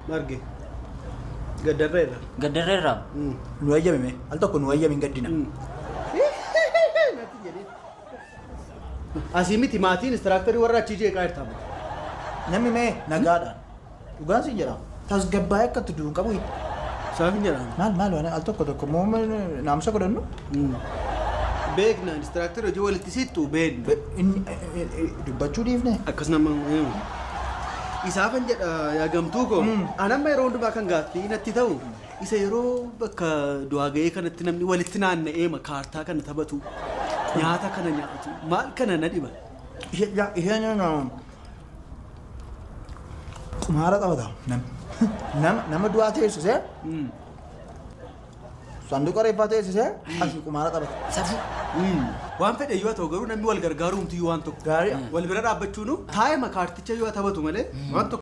Marge. Gaddarreerra. Gaddarreerra. Nu hayyami mee al tokko nu hayyami hin gaddina. Natti jedhee. Asii miti maatiin istiraaktarii warra achii jeeqaa jirta. Namni mee nagaadhaan dhugaan siin jedha tasgabbaa'ee akka itti du'u hin qabu. Saaf hin jedhamu. Maal maal waan al tokko tokko moo naamusa godhannu? Beekna istiraaktarii hojii walitti sittu beekna. Inni dubbachuu dhiifne. Akkas nama isaafan jedha yaa gamtuu koo. Anamma yeroo hundumaa kan gaaffii natti ta'u isa yeroo bakka du'aa ga'ee kanatti namni walitti naanna'ee kaartaa kana taphatu, nyaata kana nyaatu, maal kana na dhiba. Isheen qumaara taphata nama du'aa teessisee, sanduuqa reeffaa teessisee asii qumaara taphata. Safuu. Waan fedhe yoo ta'u garuu namni wal gargaaruumti waan tokko. Gaarii. Wal bira dhaabbachuunu taa'ima kaarticha yoo taphatu malee waan tokko.